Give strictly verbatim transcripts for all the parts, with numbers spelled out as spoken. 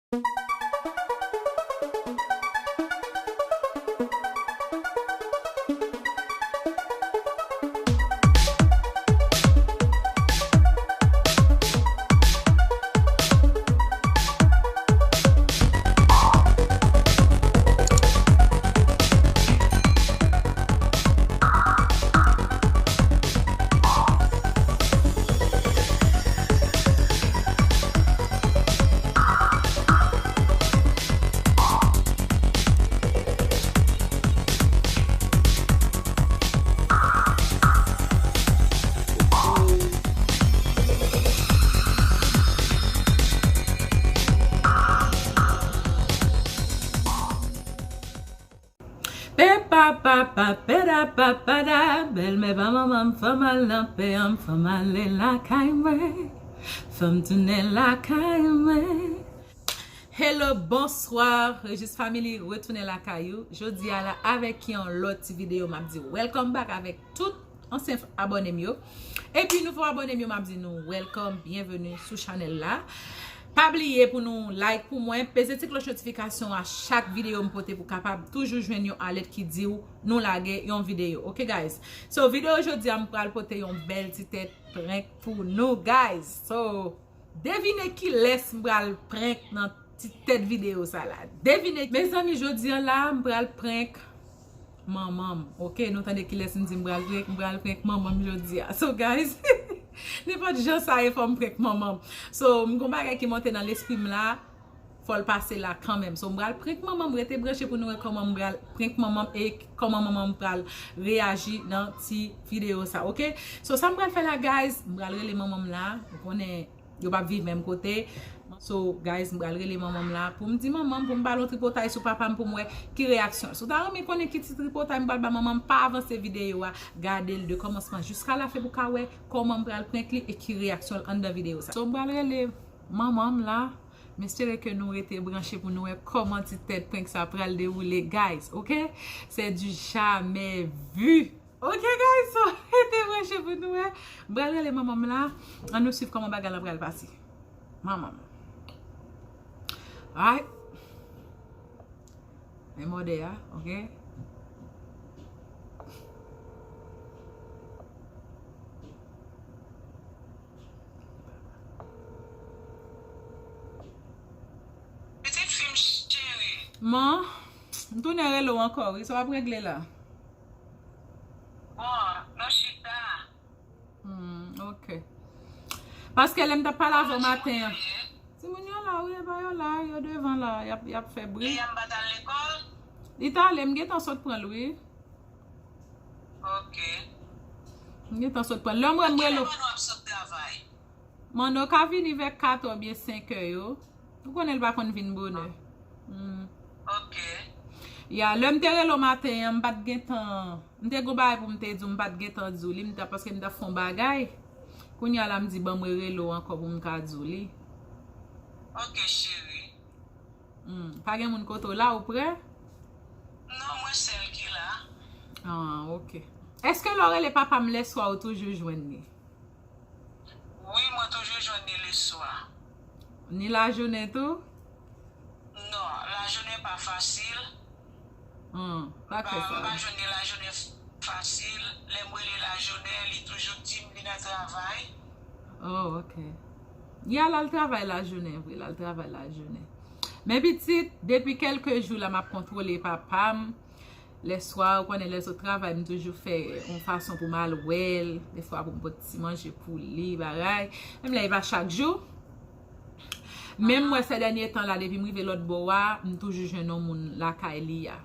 Pe pa pa pa, pe da pa pa da, bèlmè pa manman m, fè m al nan pè an, fè m ale lakay mwen, fè m tounen lakay mwen. Hello, bonswa, Regis Family retounen lakay ou. Jodi a la avèk yon lòt ti videyo, m ap di welcome back avèk tout ansyen abòne m yo. Epi nouvo abòne m yo, m ap di nou welcome, byenveni sou chanèl la. Pa bliye pou nou like pou mwen, peze ti klòch notifikasyon a chak videyo m pote pou kapab toujou jwenn yon alèt ki di w nou lage yon videyo. Ok, guys? So, videyo jodi a, m pral pote yon bèl ti tèt prank pou nou, guys. So, devine kilès m pral prank nan ti tèt videyo sa la. Devine. Mezanmi, jodi a la, m pral prank manman m. Ok, nou tande kilès m di m pral prank, m pral prank manman m jodi a. So, guys, nenpòt jan sa ye, fò m prank manman m. So, m gon bagay ki monte nan lespri m la, fò l pase la kanmenm. So, m pral prank manman m, rete branche pou nou wè kòman m pral prank manman m e kòman manman m pral reyaji nan ti videyo sa, ok? So, sa m pral fè la, guys, m pral rele manman m la, ou konnen, yo p ap viv menm kote. So, guys, m pral rele manman m la pou m di manman m, pou m ba l yon tripotay sou papa m pou m wè ki reyaksyon l. Si w ta renmen konnen ki ti tripotay m pral ba manman m, pa avanse videyo a, gade l de kòmansman jiska lafen pou w ka wè kòman m pral prank li e ki reyaksyon l anndan videyo sa. So, m pral rele manman m la. M espere ke nou rete branche pou nou wè kòman ti tèt prank sa pral dewoule, guys, ok? C'est du jamais vu. Ok, guys, so, rete branche pou nou wè. M pral rele manman m la. Ann nou swiv kòman bagay la pral pase. Manman m. Alright. Men mòde a, ok? Pitit fi m cheri. Man, m tounen rele w ankò, wi. Sa w ap regle la? Bon, nou chita. Hmm, ok. Paske lè m t ap pale avè w maten an. Timoun yo la, wi, e ba yo la, yo devan la, y ap, y ap fè bri. Leyann pa t al lekòl? Li t ale, m gentan sot pran l, wi. Ok. M gentan sot pran l. Lè m wè m rele w. Kilè Manno ap sot travay? Manno ka vini vè kat è oubyen senk è yo. Ou konnen l pa konn vin bonè. Hmm. Ok. Ya, lè m te rele w maten an, m pa t gentan, m te gon bagay pou m te di w, m pa t gentan di w li, m t ap, paske m t ap fè yon bagay. Kounye a la, m di, ban mwen rele w ankò pou m ka di w li. Ok, cheri. Hmm, pa gen moun kote w la, ou prè? Non, mwen sèl ki la. Ah, ok. Èske lè w rele papa m lèswa, ou toujou jwenn li? Wi, mwen toujou jwenn li leswa. Ni lajounen tou? Non, lajounen pa fasil. Hmm, pa kwè sa. M pa jwenn li lajounen f-, fasil. Lè m rele lajounen, li toujou di m li nan travay. Oh, ok. Ya, l al travay lajounen vre, l al travay lajounen. Men pitit, depi kèlke jou la, m ap kontwole papa m. Lèswa, ou konnen lè l sot travay, m toujou fè yon fason pou m al wè l. Dèfwa pou m pot ti manje pou li, bagay. Menm lè e pa chak jou. Men m wè sè dènye tan la, depi m rive lòt bò a, m toujou jwenn yon moun lakay li a.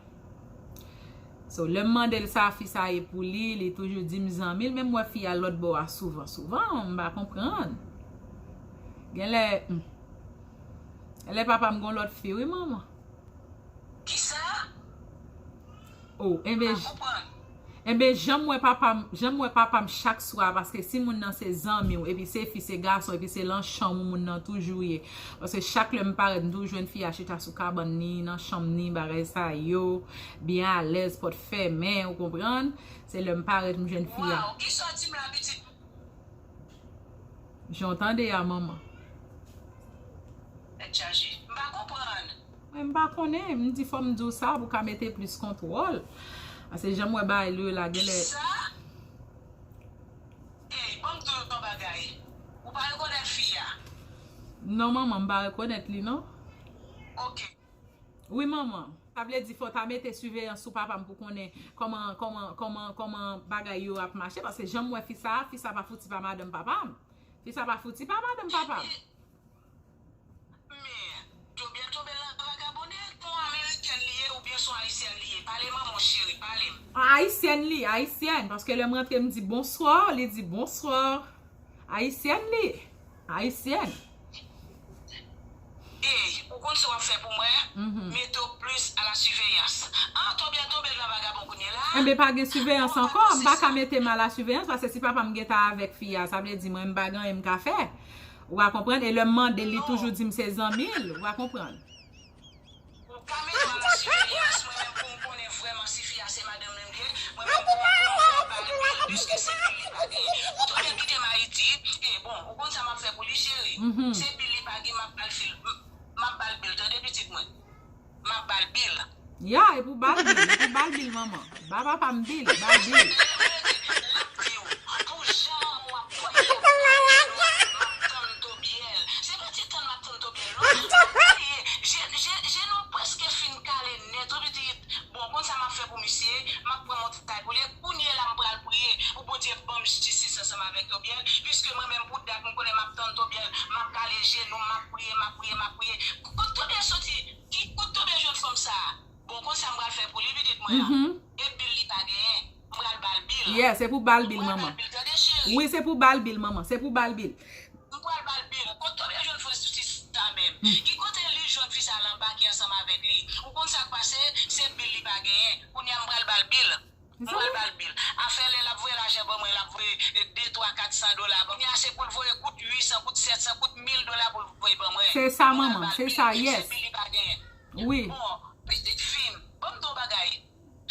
So, lè m mande l sa fi sa ye pou li, li toujou di m zanmi l, men m wè fi a lòt bò a souvan, souvan, m pa konprann. Genlè, hmm. Genlè papa m gon lòt fi, wi, manman. Kisa? Oh, enben, enben, jan m wè papa m, jan m wè papa m chak swa, paske si moun nan se zanmi w, epi se fi, se gason, epi se lan chanm ou moun nan toujou ye. Paske chak lè m parèt, m toujou jwenn fi a chita sou kabann ni, nan chanm ni, bagay sa yo, byen alèz, pòt fèmen, ou konprann? Se lè m parèt, m jwenn fi a. Waw, kisa w di m la, pitit? Jan w tande a, manman. Tèt chaje. M pa konprann. Mwen m pa konnen, m di fò m di w sa pou w ka mete plis kontwòl. Paske jan m wè bagay li yo la genlè. Sa? Ey, ban m di w yon bagay. Ou pa rekonèt fi a? Non, manman, m pa rekonèt li, non. Ok. Wi, manman. Sa vle di fò w ta mete siveyans sou papa m pou konnen kòman, kòman, kòman, kòman bagay yo ap mache. Paske jan m wè fi sa, fi sa pa fouti pa madanm papa m. Fi sa pa fouti pa madanm papa m. Men, Tobyèl tonbe nan vagabondèl, se yon amerikèn li ye oubyen se yon ayisyèn li ye? Pale manman cheri, pale m. Ayisyèn li, ayisyèn. Paske lè m rantre, m di bonswa, li di bonswa. Ayisyèn li, ayisyèn. Ey, ou konn sa w ap fè pou mwen? Mhm. Mete w plis a la siveyans. An, Tobyèl tonbe nan vagabon kounye la. Enben, pa gen siveyans ankò. M pa ka mete m a la siveyans, paske si papa m gentan avèk fi a, sa vle di mwen, m pa gen anyen m ka fè. Ou a konprann? E lè m mande l, li toujou di m se zanmi l. Ou a konprann? Ou ka mete m a la siveyans, mwen menm pou m konnen vrèman si fi a se madanm li m ye, mwen menm pou m, pou m, pou m ba l bil, piske se bil li pa genyen. Ou tonbe kite m Ayiti, e bon, ou konn sa m ap fè pou li, cheri. Mhm. Se bil li pa gen, m ap ba l fil, m, m ap ba l bil, tande pitit mwen. M ap ba l bil. Ya, e pou ba l bil, e pou ba l bil, manman. Ba papa m bil, ba l bil. L ap di w, pou jan w ap pran bil, m ap tann Tobyèl. Se pa ti tann m ap tann Tobyèl, non. M ap priye. Je, je, je nou prèske fin kale nèt, wi, pitit. Bon, konn sa m ap fè pou misye, m ap pran montay pou li. Kounye la, m pral priye pou Bondye ban m jistis ansanm avèk Tobyèl, piske mwen menm pou dat, m konnen m ap tann Tobyèl, m ap kale jenou, m ap priye, m ap priye, m ap priye. Kot Tobyèl soti? Ki, kot Tobyèl jwenn fanm sa a? Bon, konn sa m pral fè pou li, pitit mwen an. Mhm. E bil li pa genyen. M pral ba l bil. Yeah, se pou ba l bil, manman. M pral ba l bil, tande, cheri. Wi, se pou ba l bil, manman. Se pou ba l bil. M pral ba l bil. Kot Tobyèl jwenn fanm soti sa menm? Hmm. Ki kote li jwenn fi sa a anba ki ansanm avèk li? Ou konn sa k pase? Se bil li pa genyen. Kounye a m pral ba l bil. M pral ba l bil. Afè lè l ap voye lajan ban mwen, l ap voye, eh, de, twa, kat san dola ban mwen. Kounye a se pou l voye kout uit san, kout sèt san, kout mil dola pou l voye ban mwen. Se sa, manman. Se sa, yes. Se bil li pa genyen. Wi. Bon, pitit fi m, ban m di w yon bagay.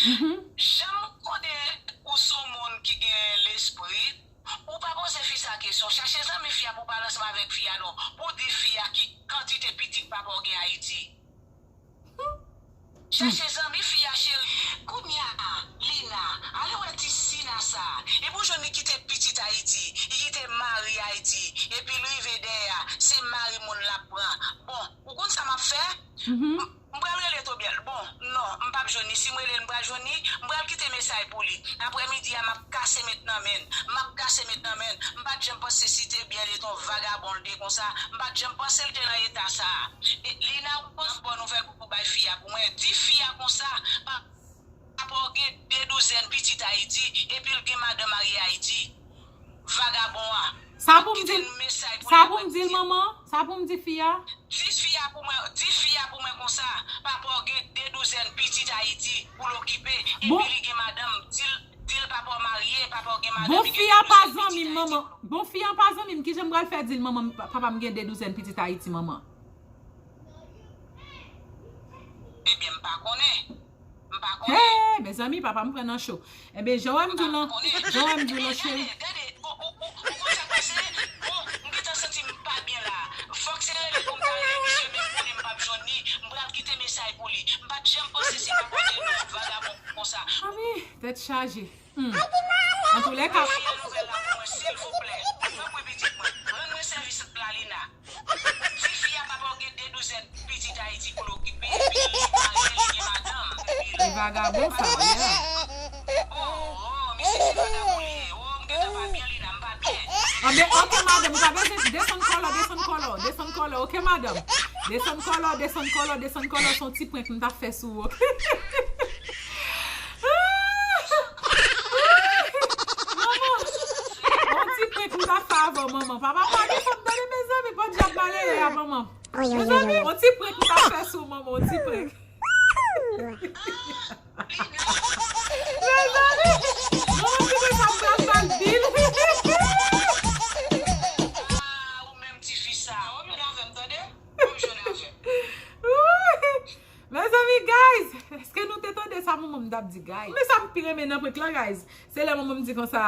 Mhm. Jan m konnen ou se yon moun ki gen lespri, ou pa poze fi sa kesyon. Chache zanmi fi a pou pale ansanm avèk fi a non. Pou di fi a ki kantite pitit papa w gen Ayiti. Chache zanmi fi a, cheri. Kounye a, Lina, ale wè ti Sina sa. Epi w jwenn li kite pitit Ayiti, li kite mari Ayiti. Epi l rive dèyè a, se mari moun l ap pran. Bon, ou konn sa m ap fè? Mhm. M, m pral rele Tobyèl. Bon, non, m p ap jwenn li. Si m rele l, m pral jwenn li. M pral kite mesaj pou li. Aprèmidi a, m ap kase met nan men l. M ap kase met nan men l. M pa t janm panse si Tobyèl te yon vagabon l te konsa. M pa t janm panse l te nan eta sa a. E, Lina, ou konn bon nouvèl pou bay fi a pou mwen. Di fi a konsa, pa, papa w gen de douzèn pitit Ayiti, epi l gen madanm marye Ayiti. Vagabon an. Sa pou m di l, sa pou m di l, manman? Sa pou m di fi a? Di fi a pou mwen, di fi a pou mwen konsa, papa w gen de douzèn pitit Ayiti pou l okipe, epi li gen madanm, di l, di l papa w marye, papa w gen madanm, li gen de douzèn pitit Ayiti pou l okipe. Bon, fi a pa zanmi m, manman. Bon, fi a pa zanmi m, kijan m pral fè di l, manman, papa m gen de douzèn pitit Ayiti, manman? Ebyen, m pa konnen. M pa konnen. Hey, mezanmi, papa m pran nan cho. Enben, jan w wè m di w lan, jan w wè m di w lan, cheri. Gade, gade, ou, ou, ou, ou konn sa k pase? Bon, m gentan santi m pa byen la. Fòk se rele pou m ta rele misye, men m konnen m p ap jwenn li. M pral kite mesaj pou li. M pa t janm panse se papa w te yon vagabon konsa. Ami, tèt chaje. Hmm. Antoulèka. Fi a nouvèl la pou mwen, silvouplè. Tanpri, pitit mwen. Rann mwen sèvis la, Lina. Di fi a papa w gen de douzèn pitit Ayiti pou l okipe, epi li marye, li gen madanm, epi li vagabon sa, yeah. Oh, oh, misye se vagabon li ye. Oh, m gentan pa byen, Lina, m pa byen. Anben, ok, madanm, ou pa bezwen desann kòlò, desann kòlò, desann kòlò, ok, madanm? Desann kòlò, desann kòlò, desann kòlò, se yon ti prank m t ap fè sou ou, ok? Manman, yon ti prank m t ap fè avè w, manman. Papa pa gen fanm tande, mezanmi, podyab malere a, manman. Mezanmi, yon ti prank m t ap fè sou ou, manman, yon ti prank. Mezanmi, manman, ti prank sa m pral ba l bil. Ah, ou menm ti fi sa, ou vin avè m, tande? Ou jwenn avè m. Mezanmi, guys, èske nou te tande sa manman m t ap di, guys? Men sa m pi renmen nan prank lan, guys, se lè manman m di konsa,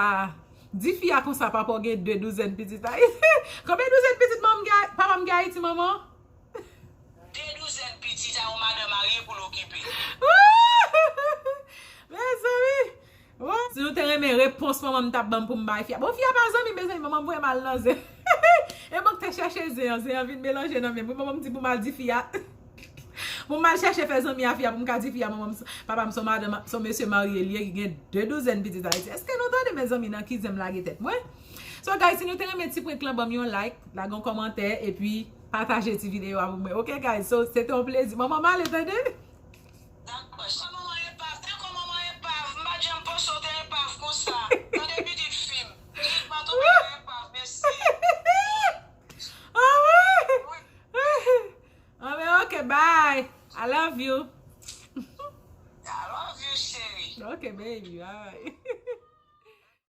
di fi a konsa, papa w gen de douzèn pitit Ayiti. Konbyen douzèn pitit manman m gen, papa m gen Ayiti, manman? pitit a yon madan marye pou l okipe. Mezanmi. Si nou te renmen repons manman m t ap ban m pou m bay fi a. Bon, fi a pa zanmi, mezanmi, manman m voye m al nan zen. E mwen k te chèche zen an, zen an vin melanje nan men m. Manman m di pou m al di fi a. Pou m al chèche fè zanmi a fi a, pou m ka di fi a, manman m, papa m son madan, son mesye marye, li ye, ki gen de douzèn pitit Ayiti. Èske nou tande, mezanmi, nan ki zen m lage tèt mwen? So, guys, si nou te renmen ti prank lan, ban m yon like, lage yon kòmantè, epi pataje ti videyo a pou mwen. Ok, guys, so, se te yon plezi. Manman m ale, tande? Dakò. Sa manman epav, dakò, manman epav, m pa t janm panse w te epav konsa. Tande pitit fi m. Pitit m pa tonbe nan epav, mèsi. Ah, wi. Ah, men ok, bye. I love you. I love you, cheri. Ok, baby, bye.